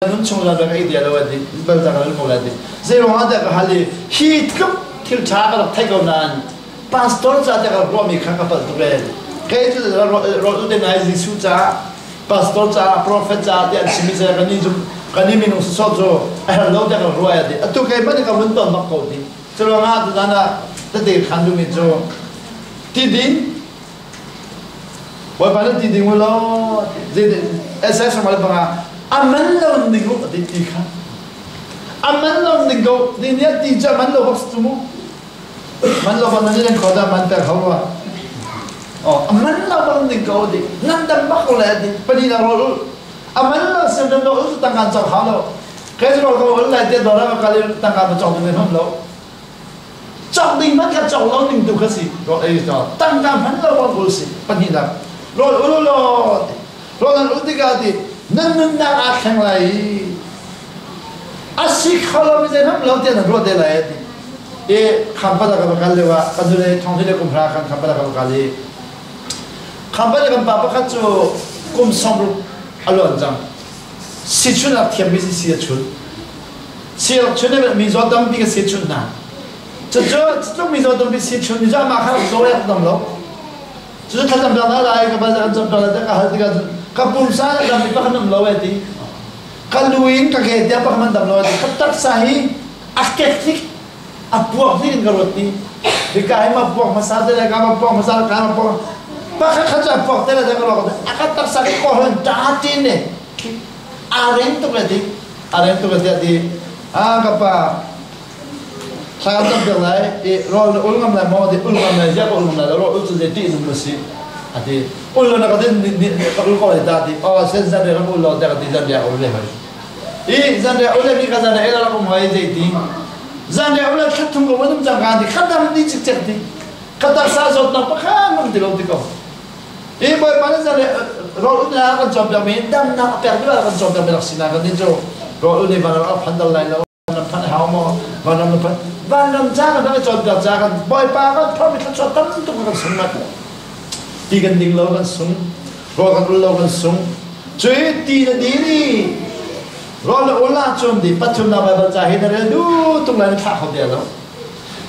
Nun chung zan ka ei lo ti bal ta ka ko lai ti. Zei ruang ah dah ka hal i hi tluk thil ṭha ka rak theih ko nain pastor ca te ka rak ruahmi kha ka palh tuk le kei cu rawl te nai Jesuh ca, pastor ca, prophet ca ti an chimmi ca kan i zum kan i minung sawsawh cu a herh lo tiah ka ruah ya ti. Atu kei hmanh ka vun ton bak ko ti. Cu ruangah tuzan ah tete khan duhmi cu ti din Bawipa nih ti ding u law SS mal bangah a man lo ning u ti ti kha a man lo ning ko ni nih ti cu a man lo bak cu mu man lo bak nan len kho da man ter ho wa oh a man lo bak ning ko di nan dam bak ko le di pani na rol ul a man lo sem dam lo ul tangkan chok hau lo kai rol ko ul lai te dora ka kali tangka ba chok ding hom lo Cawk ding hmanh kha cawk lo ding tu kha si. Rawl ei to tangka hman lo bang ul si. Pahnihnak rawl ul law ti. Rawl nan ul tikah ti nan nunnak aa thleng lai i a si kho lo mi zei hmanh lo tiah nan ruah te lai ti. I khampat ah ka va kal lio ah kan nule thong hi le kum hra khan khampat ah ka va kal i khampat i kan pa pakhat cu kum 60 a luan cang. Sichun a thiammi si si a chun. Siaruk chun in mizaw tampi ka si chun hna. Cucu cutluk mizaw tampi si chun mi cu amah kha zaw yak dam lo. Cucu thlacam piak hna lai ka bal kan cam piak lai ka hal tikah cun ka pumsa na dam mi pakhat um lo e ti. Ka lu in ka ke tiang pakhat man dam lo e ti. Ka taksa hi a kek hnik a puak hnik in ka ruat ti. Hika hi ma puak hmasa te lai ka ma puak hmasa ka ma puak pakhat khat cu a puak te lai ka ruat. A ka taksa ka kor hin ta tin ne. Aa reng tuk le ti. A reng tuk tiah ti a ka pa thla kan cam piak lai i rawl na ul ngam lai maw ti ul ngam lai ziah ka ul ngam lai lo rawl ul cu zei ṭih nung na si a ti ul lo na ka tin ka ul ko lai ta ti oh sen zan re rak ul lo tiah ka ti zan ria ul le hoi i zan ria ul le mi ka zan ria rak um hoi zei ti zan ria ul le thlat thum ko wanum cang ka ti khatam ni cik cek ti ka taksa zawtnak pakhat um ti lo ti ko. Hi Bawipa nih zan rawl un la kan cawnpiak mi damnak a pek deuh kan cawnpiak mi rak si na kan nih cu rawl un hi vanram a phan dal lai lo vanram phan hau maw vanram na phan vanram ca kan kan cawnpiak ca kan Bawipa kan phormi thluachuah tam tuk kan sung mat ti kan ding lo kan sung rawl kan ul lo kan sung cui ti na di ni rawl na ul ahcun di pathumnak Baibal ca hi na rel du tung lai na thlah kho te lo.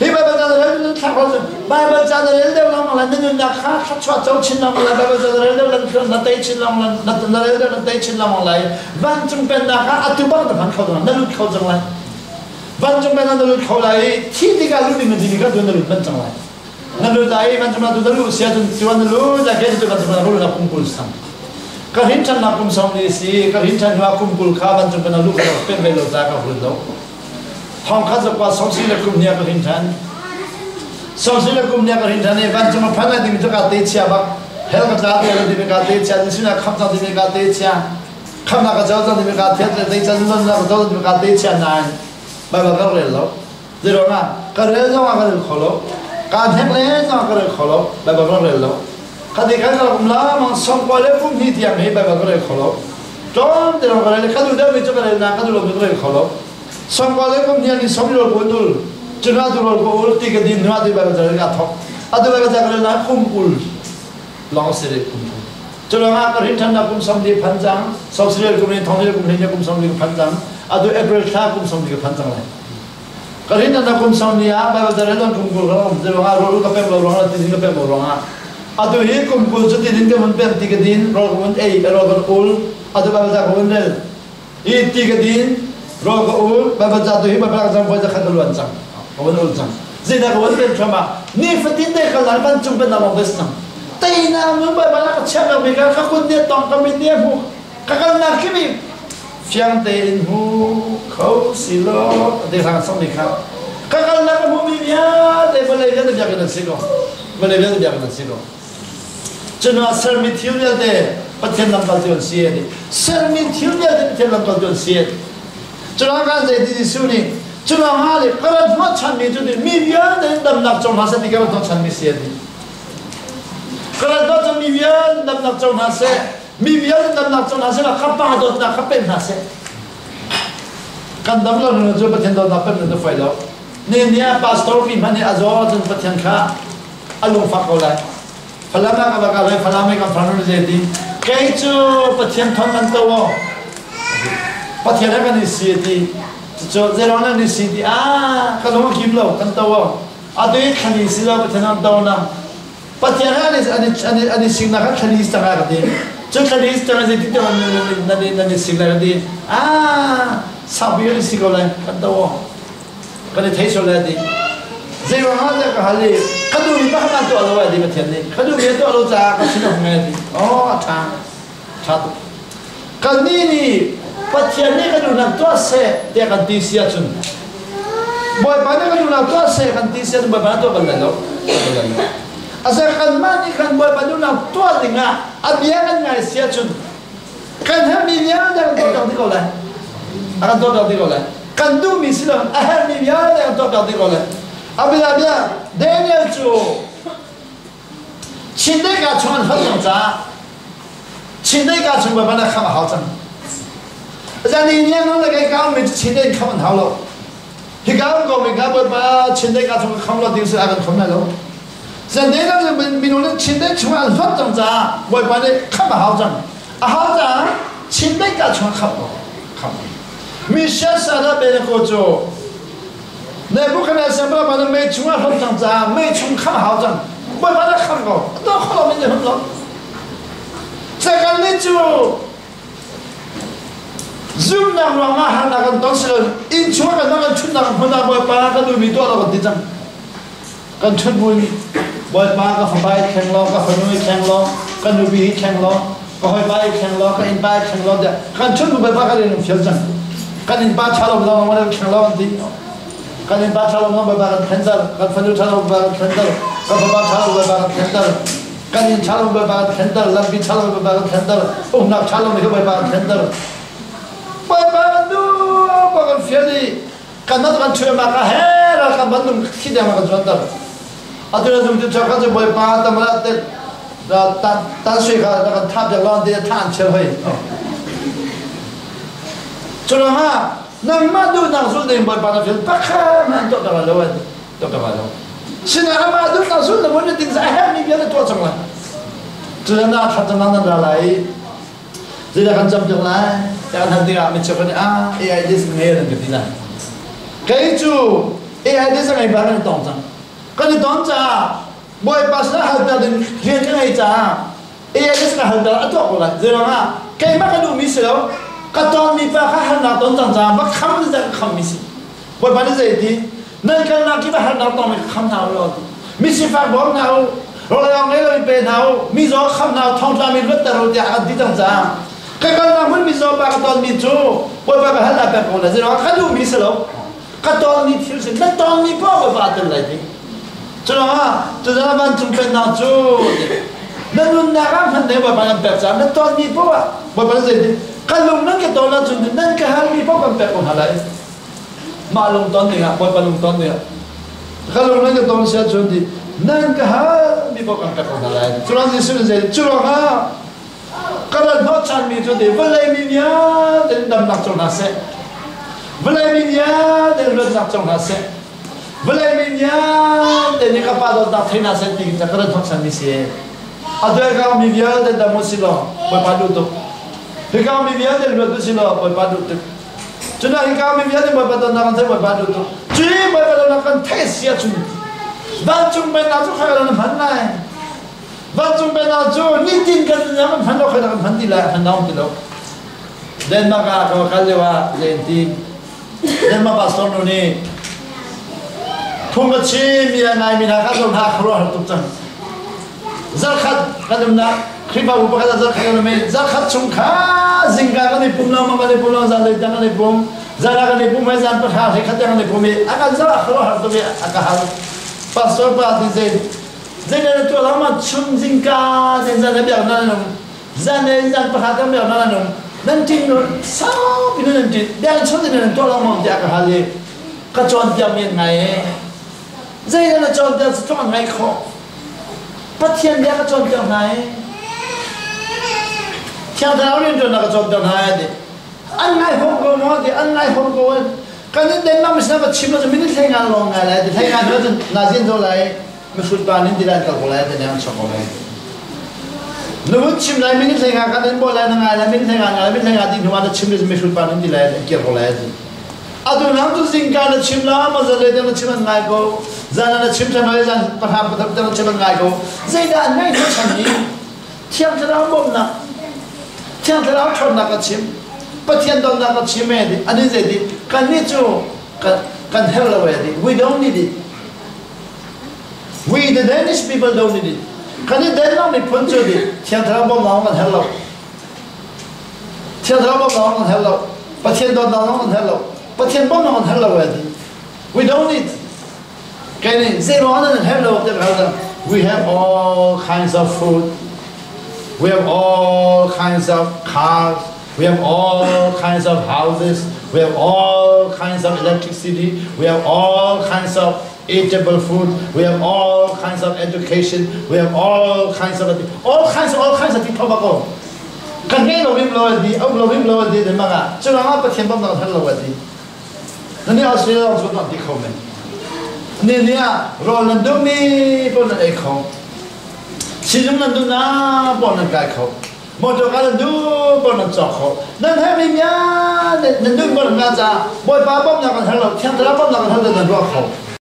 Hi Baibal ca na rel na thlak lo Baibal ca na rel deuh lengmang lai na nunnak kha thluachuah co chin lengmang lai Baibal ca na rel deuh lengmang na tei chin lengmang lai na rel deuh na tei chin lengmang lai vancung pennak ah atu bang na phan kho cang na lut kho cang lai vancung pennak na lut kho lai i thi tikah lut ding na timi kha tu na lut manh cang lai na lut lai i vancung ah tu na luh sia cun tuan na lut lai ke tu vancung na lut na kum kul sang ka rin ṭhan nak kum sawm ni si ka rin ṭhan hnu ah kum kul kha vancung pennak luh ka pen ve lo ca ka hul lo. Thong khat zakua sawmsi le kum hnih ah ka hrin ṭhan. Sawmsi le kum hnih ah ka hrin ṭhan i vancung a phan lai timi cu ka te chia bak. Hell ka tla te lo timi ka te chia, Jesuh nih a khamh cang timi ka te chia. Khamhnak ka co cang timi ka thiat le zei can zon ka co timi ka te chia nain Baibal ka rel lo. Zeiruangah ka rel zongah ka rel kho lo. Ka hnek le zongah ka rel kho lo. Baibal ka rel lo. Khati khan ka rak um la mang sawmkua le kum hnih tiang hi Baibal ka rel kho lo. Tlawm te lawng ka rel. Ka duh deuhmi cu ka rel na ka duh lomi ka rel kho lo. Sawmkua le kum hnih ni sawm rawl ko nul. Cuna tu rawl ko ul ti ka din hnu ti Baibal ca ka thok. Atu Baibal ca ka rel na kum 20 lawng si rih kum thum. Culangah ka rin ṭhannak kum 40 phan cang. 90 kum in thong kum hnih kum 40 ka phan cang. Atu April thla kum 40 ka phan cang lai. Ka rin ṭhannak kum 40 ah Baibal ca rel kum 20 ka um. Culangah rawl ka pem lo ruangah ti din ka pem lo ruangah atu hi kum 20 cu ti din ka mun pem ti ka din rawl ka mun ei rawl kan ul atu Baibal ca ka mun rel I ti ka din, rawl ka ul, Baibal ca tu hi Baibal ka cang voi zakhat ka luan cang. Ka van ul cang. Zeidah ka van pen thluam ah nifatin te ka lan van cung pen na lawng des cang. Teinak nu Baibal ah ka chiah mi ka ka kun nih tong ka min nih hmu ka kalnak khi fiang tein hmu kho si lo te hlang sang mi kha ka kalnak ka hmu mi vialte vawlei vialte biakinn an si ko vawlei vialte biakinn an si ko. Cuhnuah sermi thil vialte Pathian lamkaltu an si a ti. Sermi thil vialte Pathian lamkaltu an si a ti. Curuang kan zei ti Jesuh nih curuang ah le ka rat hnawhchanmi cu mi vialte in damnak co hna seh ti ka rat hnawhchanmi si a ti. Ka rat hnawhchan mi vialte damnak co hna seh, mi vialte damnak co hna seh, ka pa dawtnak kha pem hna seh. Kan dam lo nu cu Pathian dawtnak pem na fai lo. Ni ni ah pastor pi hmanh nih a zaw ahcun Pathian kha a lungfak ko lai. Falam ah ka va kal lai, Falam i kan farnu zei ti. Kei cu Pathian thawng kan to aw. Pathian he kan i si ti cu zeirong nan i si ti ah ka lung a kim lo kan to atu i thlani si lo Pathian an to na Pathian he an i sing na kan thlani cang ka ti cu thlani cang zei ti nan nan i sing lai ka ti ah saupi an i si ko lai kan to kan i thei sual lai ti zei ruang ah dah ka hal i ka duh mi pakhat an tuah lo ai ti Pathian nih ka duh mi a tuah lo caah ka thin a hung ai ti oh a ṭha ṭha tuk kannih nih Pathian nih ka duhnak tuah seh tiah kan ti si ahcun Bawipa nih ka duhnak tuah seh kan ti si ahcun Bawipa nih tuah bal lai lo asa kanmah nih kan Bawipa duhnak tuah dingah a bia kan ngai si ahcun kan herhmi vialte kan tuah dih ko lai a kan tuah dih ko lai kan duhmi si lo a herhmi vialte kan tuah dih ko lai a bia bia Daniel cu Chindeih ka chung an hloh cang caah Chindeih ka chung bawipa na khamh a hau cang zan i niang le kai ka mi cu Chindeih in khamh an hau lo hi ka um ko mi ka bawipa Chindeih ka chung kham lo ding si a kan kham lai lo zan de na minung nih Chindeih chung an hloh cang caah bawipa nih khamh a hau cang a hau caah Chindeih ka chung khamh ko khamh mi siasa da be ko cu Nebuchadnezzar pa na mei chung ah hlawm cang caah mei chung kham hau cang. Bawipa na kham ko. To kho lo min hum lo. Second ni cu zumnak ruangah harnak kan ton si lo inn chung kan kan chunnak hmun ah Bawipa kan duhmi tuah lo kan ti cang. Kan chut buin Bawipa ka fapa i thleng lo, ka fanu i thleng lo, ka nupi i thleng lo, ka hawipa i thleng lo, ka innpa i thleng lo tiah kan chut bu Bawipa kan in fial cang. Kan innpa ṭha lo zong kan thleng lo an ti. Kan innpa ṭha lo zong Bawipa kan thlenter, kan fanu ṭha lo Bawipa kan thlenter, kan fapa ṭha lo Bawipa kan thlenter, kan inn ṭha lo Bawipa kan thlenter, lampi ṭha lo Bawipa kan thlenter, umnak ṭha lo mi kha Bawipa kan thlenter. Bawipa kan duh, kan fial i kan nat kan chuai ma ka he ral kan ban nung khi deng kan zuan tar atu na zum tu cha kan bawipa tamala te tan tan sui kha kan thap jak lon te than chel hoi chulanga nangmah du nang sul ding bawipa na fil pakha man to ka lo an to ka lo sina ama du nang sul na mun ding sa her mi bia na to chang la chulana thap na nan ra lai Zeidah kan cam piak lai? Tiah kan hal tikah mi cheukhat nih ah AIDS ngei an kan ti lai. Kei cu AIDS a ngei bal kan i tong cang. Kan i ton caah Bawipa sinah hal piak ding rian ka ngei caah AIDS ka hal piak a tuah ko lai. Zeiruangah keimah ka duhmi si lo ka tonmi pa kha harnak ton cang caah va kham in ka khammi si. Bawipa nih zei ti? Nan kalnak kip ah harnak tong mi ka kham hna u law ti. Mi sifak bawm hna u, rawlawng ngei lo in pe hna u, mi zaw kham hna u, thongtla mi luatter u tiah a kan ti cang caah ka kalnak hmun mi zaw pa ka tonmi cu Bawipa ka hal pek ko la zeiruangah ka duhmi si lo ka tonmi thil si na tonmi poah Bawipa tel lai ti curuangah cuzaan vancung pennak cu na nunnak ah hman ding Bawipa kan pek caah na tonmi poah Bawipa zei ti ka lung nan ka ton ahcun nan ka halmi poah kan pek ko hna lai mah lungton dingah Bawipa lungton dingah ka lung nan ka ton sia cun ti nan ka hal mi paoh kan pek ko hna lai curuang Jesuh nih zei curuangah ka rat hnawhchan mi cu ti vawlei mi vialte in damnak co hna seh vawlei mi vialte in luatnak co hna seh vawlei mi vialte nih ka pa dawtnak thei hna seh ti ka rat hnawhchan mi si a duai mi vialte dam u si law Bawipa duh tuk hika mi vialte luat u si law Bawipa duh tuk Cun hika mi vialte Bawipa donnak kan theih Bawipa duh tuk. Cui Bawipa donnak kan theih si ahcun vancung pennak cu khai na hman lai. Vancung pennak cu nitin kan nunnak kan hman lo khai kan hman ti lai hman dong ti lo. Denmark ah ka kal lio ah len ti Denmark pastor nu nih phung a chim mi a ngai mi hna kha zong hna khuaruah har tuk cang. Zarkhat kan umnak Khrihfabu pakhat ah zarkhat kan um i zarkhat chung kha zingka kan i pum lengmang kan i pum lengmang zanlei tiang kan i pum zan ah kan i pum i zan pahra hlei khat tiang kan i pum i a kan zarh khuaruahhar tuk i a ka hal pastor pa ti zei zei na tuah lengmang chun zingka zan zan biak nan um zan le zan pahra tiang biak nan um nan ṭin saupi nan ṭin biak chun nan tuah lengmang tiah ka hal i ka cawnpiak men ngai zei na cawnpiak cu an ngaih khawh Pathian bia ka cawnpiak hna i Thiang Thlarau rianṭuannak ka cawnpiak hna i ti an ngaihawm ko maw ti an ngaihawm ko kan in dennak mi sinah va chim lo cu minute hlei nga lawng ngai lai ti hlei nga hnu cun na zin zo lai mihrut pa nin ti lai kal ko lai ti an chok ko lai. Na vun chim lai minute hlei nga kan in bawi lai na ngai lai minute hlei nga ngai minute hlei nga ti hnu ah na chim le mihrut pa nan ti lai an kir ko lai ti. Atu nang tu zingka na chim la ma zan le na chim an ngai ko zan na chim than hoi zan pahra pathum na chim an ngai ko zeidah an ngai chan ni Thiang Thlarau bawmhnak Thiang Thlarau ṭhawnnak a chim Pathian donnak a chim e ti ani zei ti kan nih cu kan herh lo e ti we don't need it. We the Danish people don't need it. Kan i Denmark miphun cu ti Thiang Thlarau bawmhnak kan herh lo. Thiang Thlarau bawmhnak kan herh lo. Pathian dawtnak zong kan herh lo. Pathian bawmhnak kan herh lo e ti. We don't need. Kei nih zeiruang nan herh lo ti ka We have all kinds of food. We have all kinds of cars. We have all kinds of houses. We have all kinds of electricity. We have all kinds of eatable food. We have all kinds of education. We have all kinds of all kinds all kinds of tobacco. Kan ngei lo rim lo di, au lo rim lo di de manga. Churanga Pathian bam na thal lo di. Na ni Australia cu nan ti kho men. Ni ni ah rawl nan dum mi pon nan ei kho. Sizung nan dum na pon nan kai kho. Motor ka nan duh pon nan cawk kho. Nan herh mi mia nan duh pon nga ca Bawipa bawmhnak kan herh lo, Thiang Thlarau bawmhnak kan herh lo nan ruah kho.